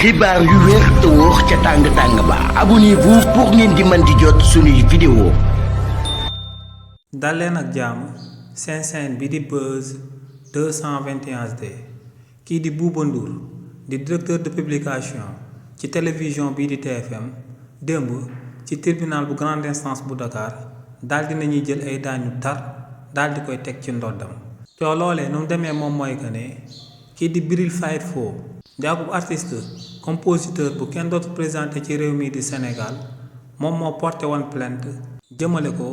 xibaar yu wér te wóor ca tàng ba abonnez-vous pour ngeen di mën di jot suñuy vidéo. dal leen ak jàmm seen chaîne bi di Buzz 221HD kii di Bouba Ndour di directeur de publication ci télévision bii di TFM démb ci tribunal bu grande instance bu Dakar daal di nañuy jël ay daan yu tar daal di koy teg ci ndoddam. coo loolee nu mu demee moom mooy que ne kii di Bril Fight Fo di ab artiste compositeur bu kenn dootu présenté ci réew mi di Sénégal moom moo porté woon plainte jëmale ko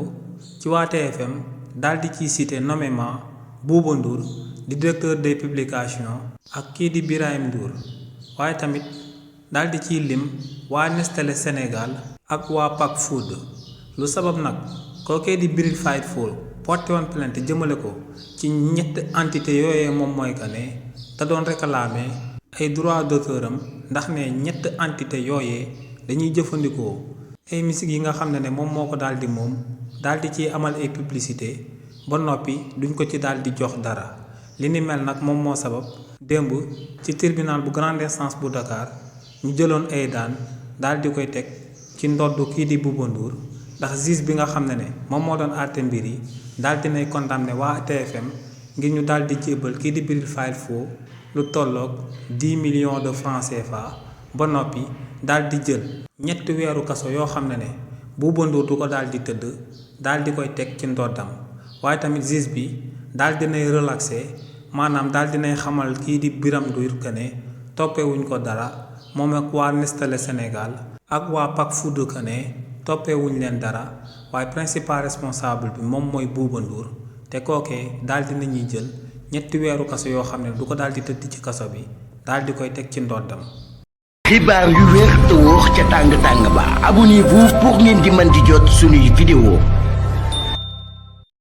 ci waa TFM daal di ciy cité nommément Bouba Ndour di directeur des publications ak kii di Birahim Ndour waaye tamit daal di ciy lim waa Nestlé Sénégal ak waa Pack Food lu sabab nag kookee di Bril Fight Fo porté woon plainte jëmale ko ci ñett entité yooyee moom mooy que ne da doon réclamer ay droit d'auteur am ndax ne ñett entité yooyee dañuy jëfandikoo ay musique yi nga xam ne moom moo ko daal di moom daal di ciy amal ay publicité ba noppi duñ ko ci daal di jox dara li ni mel nag moom moo sabab démb ci tribunal bu grande instance bu Dakar ñu jëloon ay daan daal di koy teg ci ndoddu kii di Bouba Ndour ndax juge bi nga xam ne moom moo doon àtte mbir yi daal di nay condamné waa TFM ngir ñu daal di jébbal kii di Bril Fight Fo lu tolloog 10 millions de francs CFA ba noppi daal di jël ñetti weeru kaso yoo xam ne Bouba Ndour du ko daal di tëdd daal di koy teg ci ndoddam waaye tamit juge bi daal di nay relaxé maanaam daal di nay xamal kii di Birame Ndour que ne toppewuñ ko dara moom ak waa Nestlé Sénégal ak waa Pack Food que ne toppewuñ leen dara waaye principal responsable bi moom mooy Bouba Ndour te kookee daal di nañuy jël ñetti weeru kaso yoo xam ne du ko daal di tëdd ci kaso bi daal di koy teg ci ndoddam. xibaar yu wér te wóor ca tàng ba abonnez-vous pour ngeen di mën di jot suñuy vidéo.